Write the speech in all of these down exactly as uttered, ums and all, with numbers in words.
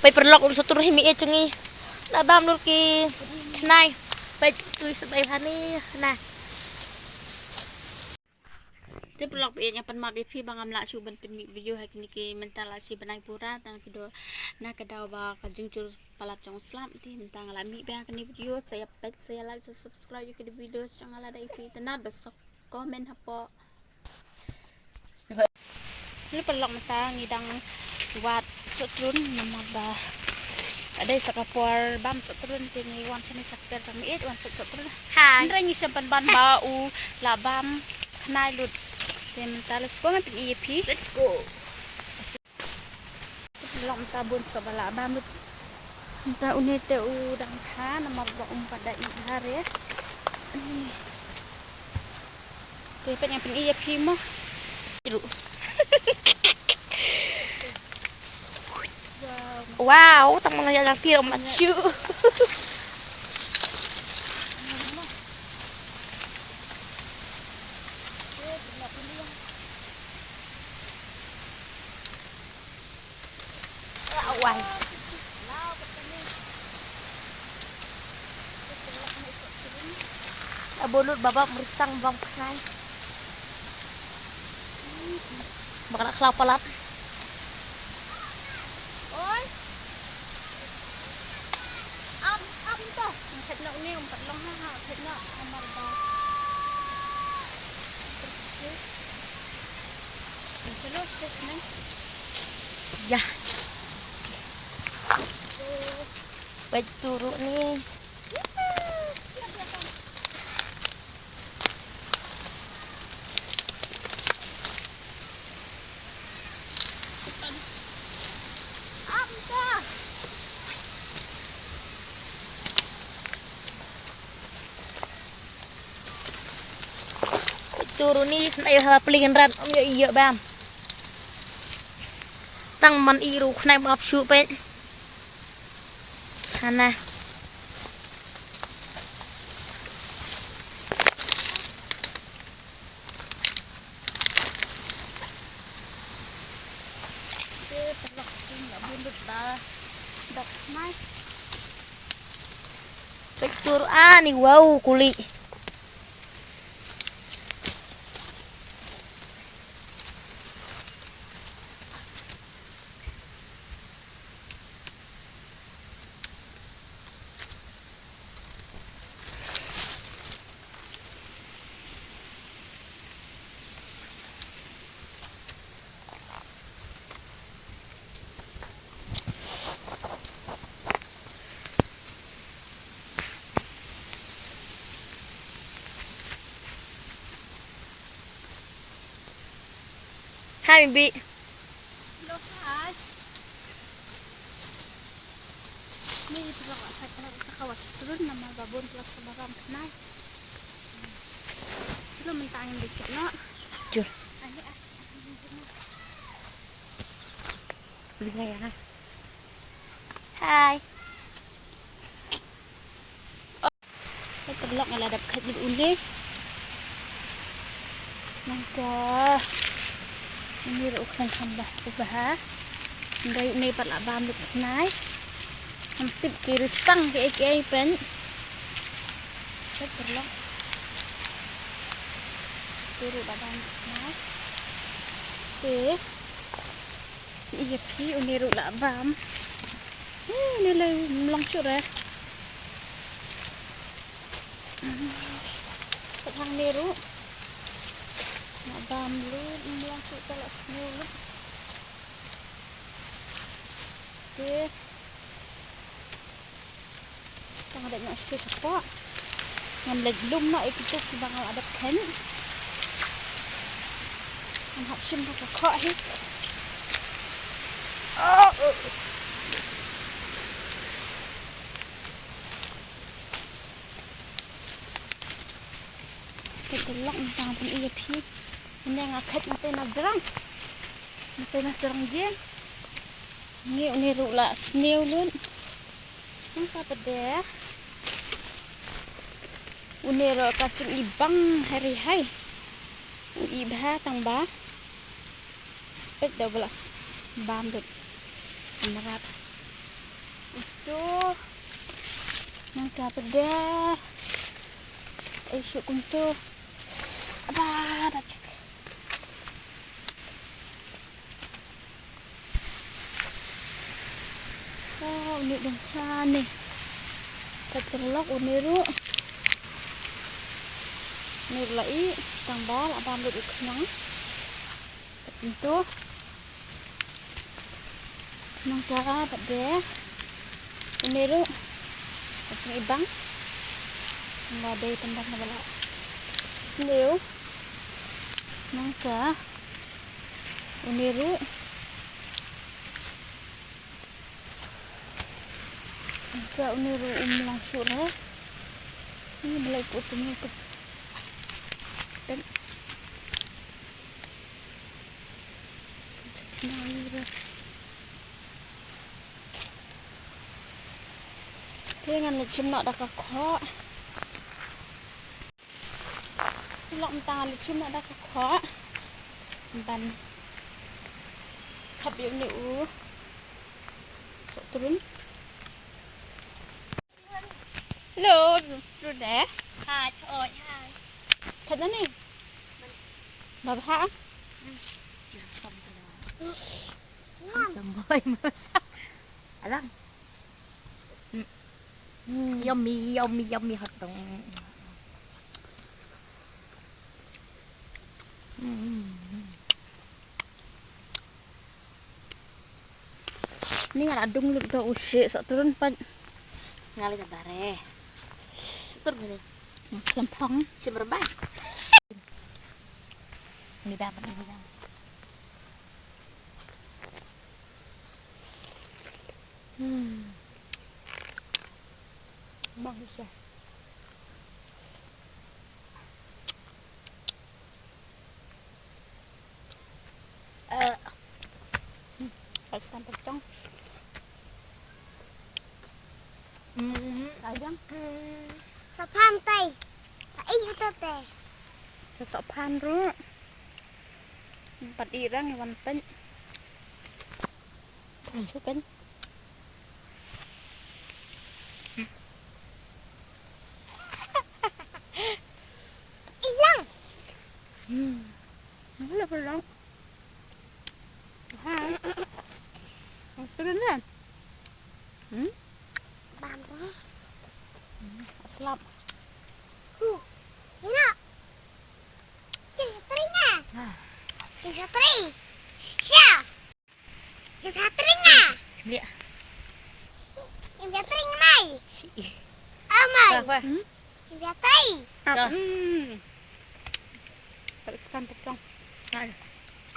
Paralok, um sohtrun hi mi e chngi. La bam lut ki khnai. Peit tu sa bai hani na. Te paralok, peit nga pynmap ïa phi ba ngam lah shuh ban pynmih video ha kine ki mynta la shi bnai pura, tang ki do na ka daw ba ka jingjur palat jong u slap. Te mynta nga la mih ba kine video, sa ïa peit, sa ïa like, sa subscribe ïa kine video jong nga lada ïa phi itynnad, ba sa comment hapoh. Ni paralok, mynta ngi dang wad sohtrun namar ba ka dei sa ka por bam sohtrun, te ngi wan shane sha kper jong mi e wan peit sohtrun. Hai. Hynrei ngi shem pynban ba u la bam khnai lut. Te mynta let's go, ngan pyni ïa phi. Let's go. Paralok, mynta bun sa ba la bam lut. Mynta une te u dang kha namar ba um pat da ih bha re. Te peit ngan pyni ïa phi mo. Ruh. Wow, tang ma la ïa jang ti ruh mat shu. Wai. Abo lut ba bam, mrissang bam khnai. Ba ka la khlaw palat. Oi. Am, am to. Khet nok ni, um pat long ha, khet nok, amar ba. Ïa. Peit tu ruh ni. Tu ruh ni sngewbha pynlyngngoh, ym ïoh ïoh bam. Tang man i ruh khnai ym ap shuh peit. Hana. Te paralok, kin la bun lut ba dap mai. Peit tu ruh ani, wow, kuli. Hi, Bi. Hello, hi. Ni ito lang sa kakawas turun na magabon plus sa barang kanay. Sila mentang dikit, no? Jur. Ano, ah? Beli nga yan, ha? Hi. Te paralok, nga la dep khat ïa une. Nangta une ruh u khlem kham bha u bha. Hynrei une pat la bam lut khnai. Ngam tip ki rysang kiei kiei pyn. Te paralok, une ruh la bam lut khnai. Te ïa phi, une ruh la bam. Une lei ym long shuh re. Pat hangne ruh la bam lut, ym long shuh, ka la sniew lut. Te tang da nga shu shapoh. Ngan leit lum noh ïa kito kiba nga la dep khein. Ngan hap shim ha ka khoh hi. Oh, oh. Te paralok, ngan tang pyni ïa phi. Une nga kheit na te na jrang. Na te na jrang jing. Ngi une ruh la sniew lut. Nangta pat de. Une ruh ka jingibang hari hai. U i bha tang ba. Spek da u ba la s-, bam lut. Mrad. To. Nangta pat de. Ai shu kumto. Aba, da. Oh, une dang shane. Ka terlok une ruh. Une ruh la i, tang ba la bam lut u khnang. Pat kumto. Nangta pat de. Une ruh. Ka jingibang. Nga dei tang ba nga ba la sniew. Nangta. Une ruh. Nangta une ruh um long shuh re. Ni balai put tu ni tu. Pet. Te ngan leit shim noh da ka khoh. Lok mynta ngan leit shim noh da ka khoh. Ban khap ïa une u sohtrun. Hello, student. Hi, oi, hi. Khat na ni? Ba bha? Samboi masa. Alang. Hmm. Yummy, yummy, yummy hot dog. Hmm. Ni nga la dung lut da u shi sohtrun pat. Nga la ka bare. Sohtrun ni. Lempang. Shim rembang. Ni dah, ni dah. Hmm. Mang shisha. Eh. Hmm. Ka stamp pocong. Hmm. Ka jang. Hmm. Sohphan tai. Ta ih ito te. Ka sohphan ruh. Pat i rang i wan pen. Sukan. Ilang. Hmm. Boleh pulang. Hai. Mas turun lah. Hmm? Bambu. Hmm. Slap. Huh. Ina. Jin satring ah. Ah. Jin satring. Sha. Jin satring ah. Lihat. Jin satring mai. Si. Amai. Apa? Hmm? Jin satring. Apa? Hmm. Tapi sekarang petang. Nah.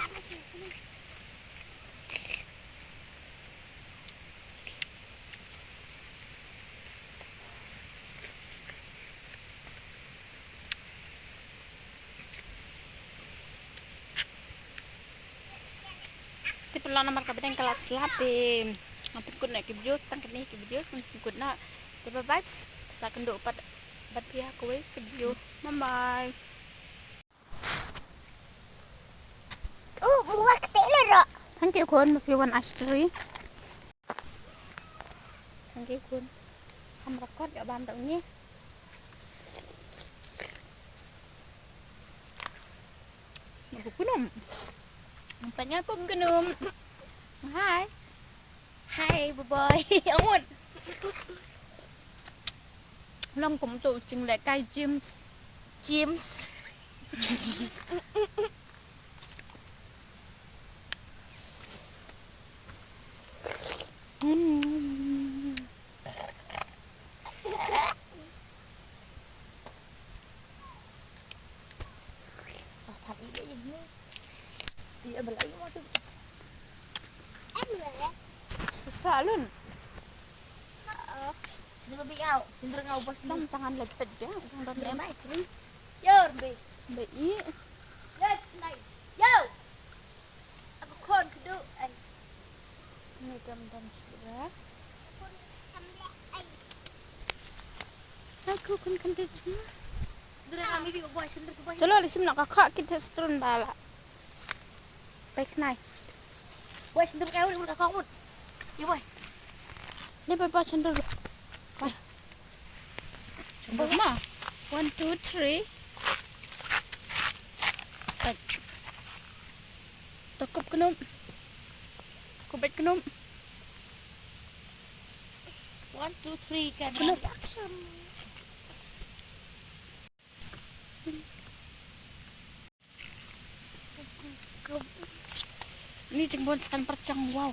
Apa sih? Te pynlong namar ka bneng ka la slap te. Nga pynkut noh ki video tang kane ki video, nga pynkut noh. Te bye bye. Sa kynduh pat bad phi ha kawei ka video. Bye bye. Oh, mua kete le ro. Thank you khun, ma phi wan ashtree. Thank you khun. Kham rakot ïa ban dang ni. Aku kunum. Nampaknya aku genum. Hai. Hai, bye bye. Amun. Long kum tu cing le kai James. James. Hmm. Susah lun. Dulu bi au, sendiri ngau bos. Bang tangan lepet je, bang dan em. Yor bi. Bi. Yo, nai. Yo. Aku khon kedu ai. Ni dam dam sura. Aku khon kan tu. Dura kami bi boy sendiri boy. Chalo, lei shim noh ka khoh kit, strun bala. Bai khnai. Boy sendiri kau ni ka khoh mut. Ye boy. Ni bye bye chandal. Bye. Chandal ma. One, two, three. Bye. Takop kenum. Kubet kenum. One, two, three, kan. Kenum. Ni jingbun skan perchang, wow.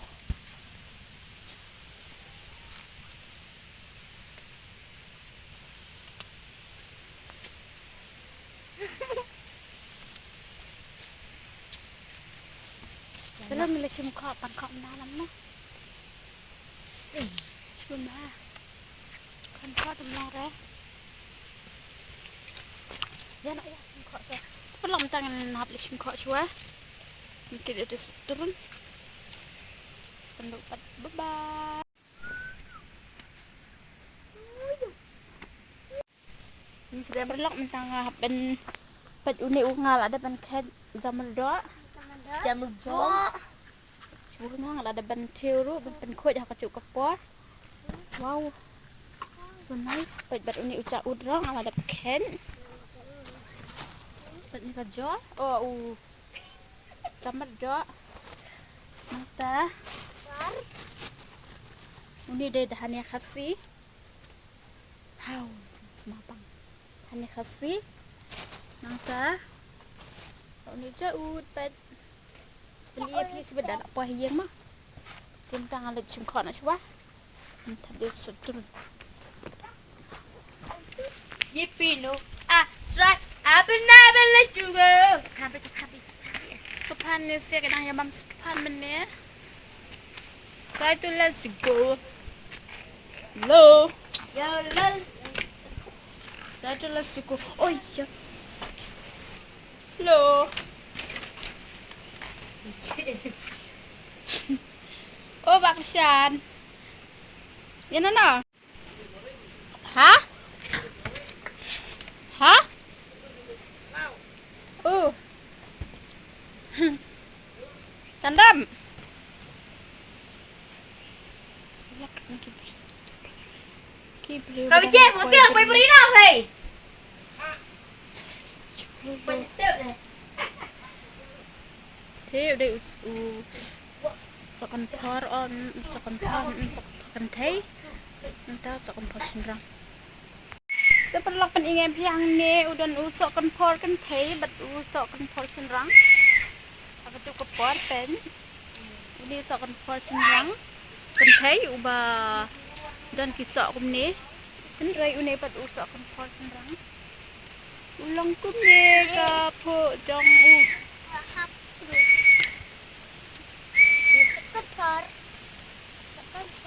Dalam ni leh shim kha, pan kha na lam na. Shim na. Kan kha tum na re. Ya na ya shim kha tu. Pelam tangan hap leh shim kha shwa. Mungkin ada turun. Sekandu pat. Bye bye. Ni sdang berlok mynta nga hap ban pat une u nga la da ban khet jamur doh. Jamur doh. Shu nga la da ban thew ruh ban pynkhuid ha ka juk ka por. Wow. So nice. Pat bat une u cha ud ruh nga la da khet. Pat ni ka jo. Oh u. Jamur doh. Mynta. Une dei da hania khasi. Haw, sma pang. Hania khasi. Nangta. Une ja ud pat. Sekali ïa phi shu bad da la poi ha ïing ma. Mynta nga leit shim kha na shwa. Mynta dei sutun. Ye pino. Ah, try. Apa na bela juga. Habis, habis, habis. Sopan ni sia ka dang ïa mam sopan mynne. Try to let's go. Hello. Yo, lol. Try to let's go. Oh yes. Hello. Oh, Bakshan. Yan na na. Ha? Ha? Oh. Kan dam. Kau je, mau tengok kau beri nak, hei. Te u dei u, u sohkynphor, um, u sohkynphor, um, sohkynphor kynthei. Nangta u sohkynphor shynrang. Te paralok, pyn-i ïa phi hangne u don u sohkynphor kynthei bad u sohkynphor shynrang. Ha katu ka por pyn-i u sohkynphor shynrang kynthei uba don ki soh kumne. Hynrei une pat u sohkynphor shynrang u long kumne ka phuh jong u.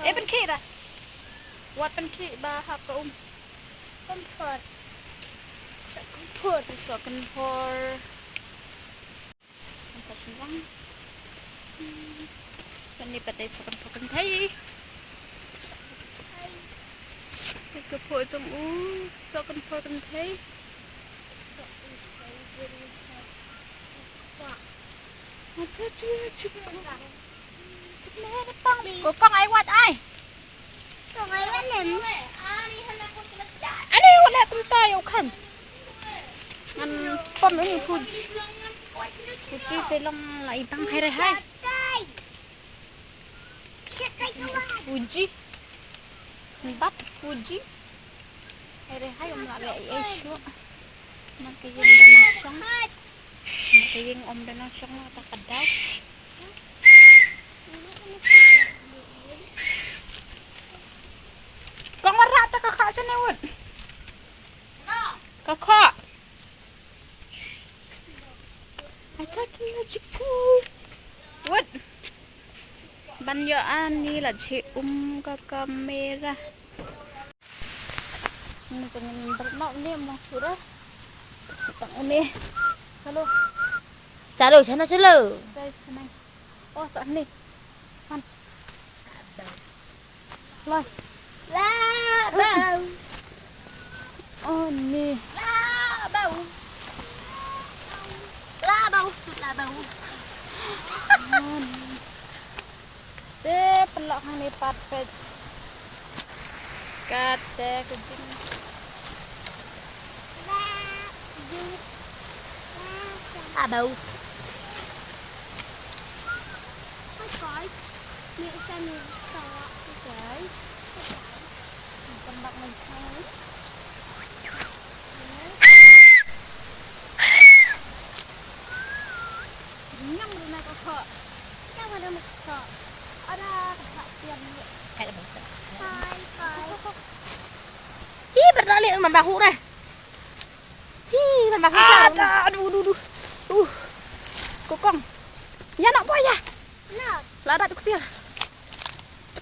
Eh, pynkhih da. Wat pynkhih ba hap ka um. Sohkynphor. Sohkynphor. Sohkynphor. Sohkynphor shynrang. Hmm. Kane pat dei sohkynphor kynthei. Ka phuh jong u sohkynphor kynthei. Ko kong ai wat ai. Ani wat leh kumta ïa u khan. Ngan pom ïa u Fuji. Fuji te long la i tang hai re hai. Fuji. Bat Fuji. Hai re hai um la leh ei ei shuh. Namar ka ïing da nang shong. Namar ka ïing um da nang shong la ta ka daw. Kong, wat rah ta ka khah shane wut. Ka khah. Acha tu la jiku. Wut. Ban ïoh ani la ji um ka kamera. Ni ka ngin bermak ni mo sura. Setang ni. Chalo. Chalo, sana chalo. Guys, sana. Oh, sah ni. Man. Lai. Labau. Oh, ni. Labau. Labau, labau. Oh, ni. Te pelak hani pat pet. Kata ka jing. Abau. Hi guys. Ni ikan ni. Hi guys. Welcome back my channel. Nyam rumah kakak. Nyam ada muka. Ada kakak tiang ni. Hai, hai. Hi, bernali man bahu deh. Hi, man bahu sar. Ada, aduh, aduh, aduh. Uh. Kokong. Ya nak buaya. Nak. Lada tu kecil.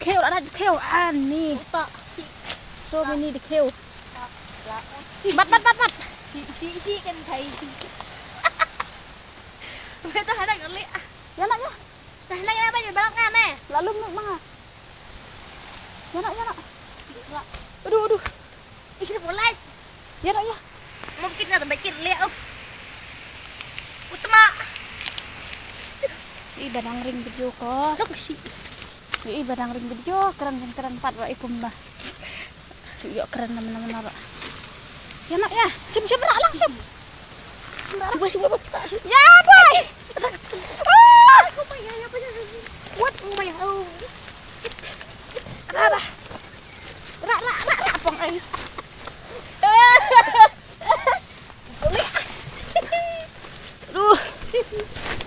Kheo, lada kheo. Ani. Utak. Si. So many the kheo. Bat, bat, bat, bat. Si, si, si kan kai. Betul ada kali. Ya nak ya. Dah nak ya, baju balak kan eh. Lalu mik manga. Ya nak, ya nak. Aduh, aduh. Ih, sila mulai. Ya nak ya. Mungkin nak tambah kir lihat. Utama. Ih, badang ring video ko. Lok si. Ih, badang ring video, keren, keren pat wa ikum ba. Cu ïoh kren na mena mena ba. Ya nak ya. Sim sim rak lang sim. Cuba cuba cuba. Ya boy. Ah, oh my god, ya boy. What? Oh my god. Rak rak. Rak rak rak rak pong ai. Aduh.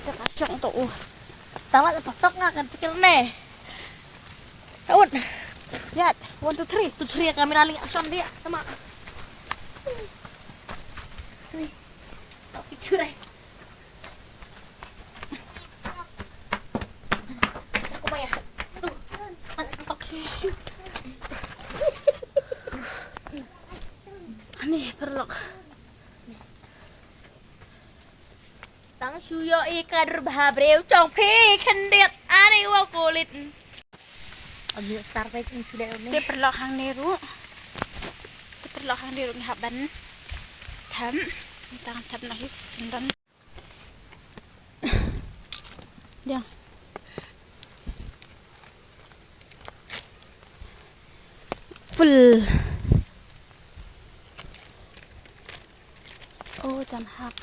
Cakacang tu. Tawa patok nga kan tikir ne. Taut. Yat. One, two, three. Two, three, kamera ling action dia. Tama. Three. Tak picture eh. Aku payah. Aduh. Anak tempat susu. Ani perlok. Tang shu ïoh i ka dur bha briew chong phi khyndiat ani wa kulit. Am ïoh star phi kin shu dei ni. Te pyrlok hangne ruh. Te pyrlok hangne ruh ngi hap ban thep. Tang thep na hi sendon. Diang. Full. Oh, jan hap.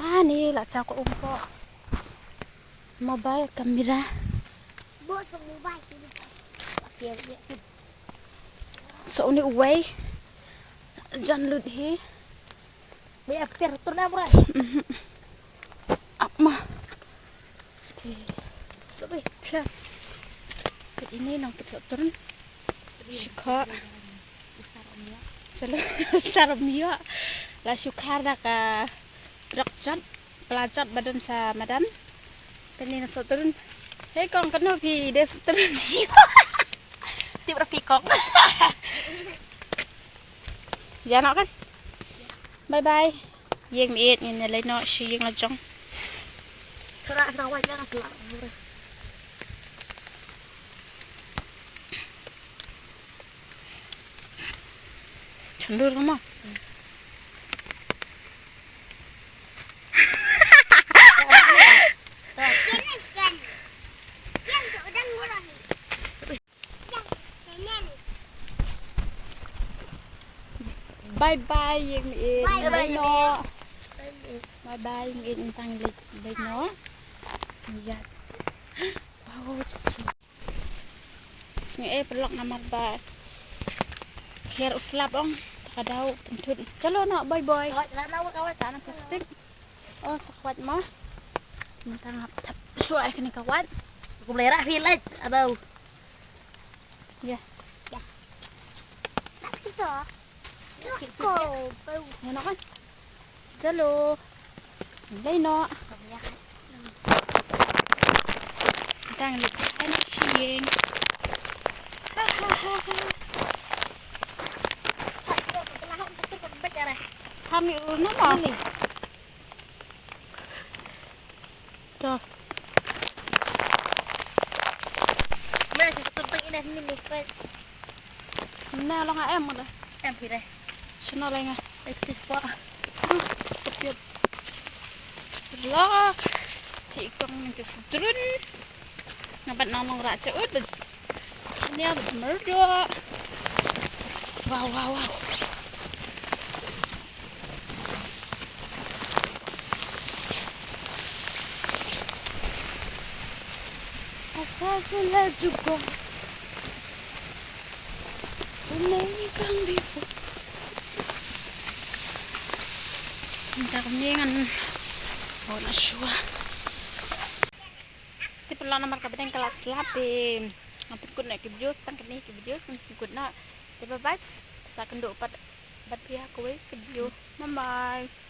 Ah, ni la cha ko um ko. Mobile camera. Bo so mobile sini. So ni uwei. Jan lut hi. Ba ïa kter tur na mura. Mhm. Ap ma. Te. Coba. Tes. Kat ini nang kat sot turun. Shukar. Chalo, sar myo. La shukar da ka rok jot. Pla jot ba don sa madan. Kani na sot turun. Hei kong, kano phi de sot turun. Tip ra phi kong. Ïa noh kan. Bye bye. Ïeng miet ngin ïa leit noh sha ïing la jong. Thra thra wai ïa ka thra. Chandur ka mo. Bye bye, ïeng miet. Bye bye, ïeng miet. Bye bye, ïeng miet, tang leit bye noh. Ïa. Wow, sngi eh paralok namar ba her u slap ong. Ta ka daw pynthut. Chalo noh, bye bye. Kawat, kawat, kawat, kawat. Plastik. Oh, sa kawat mo. Mynta nga thep shuwa ïa kane ka kawat. Kum lei rah phi leit, abau. Ïa. Ïa. Ïa noh kan. Chalo. Lei noh. Dang leit ha na sha ïing. Ha ha ha ha. Hami u na ma. To. Ma, sa satu tang ina ni ni, Fred. Na long em da. Em phi dai. Sino lenga. Ai ti kwa. Duh, kepit. Lok. Ti kong nang ki sdrun. Nga bat nang nong ra cha ut bat. Nia bat murdo. Wow, wow, wow. Ata la juga. Umei kang di fu. Ndak ni ngan. Oh, na shua. Te pynlong namar ka bneng ka la slap te. Nga pynkut noh ki video, tang kane ki video, pynkut noh. Te bye bye. Sa kynduh pat bad phi ha kawei ka video. Bye bye.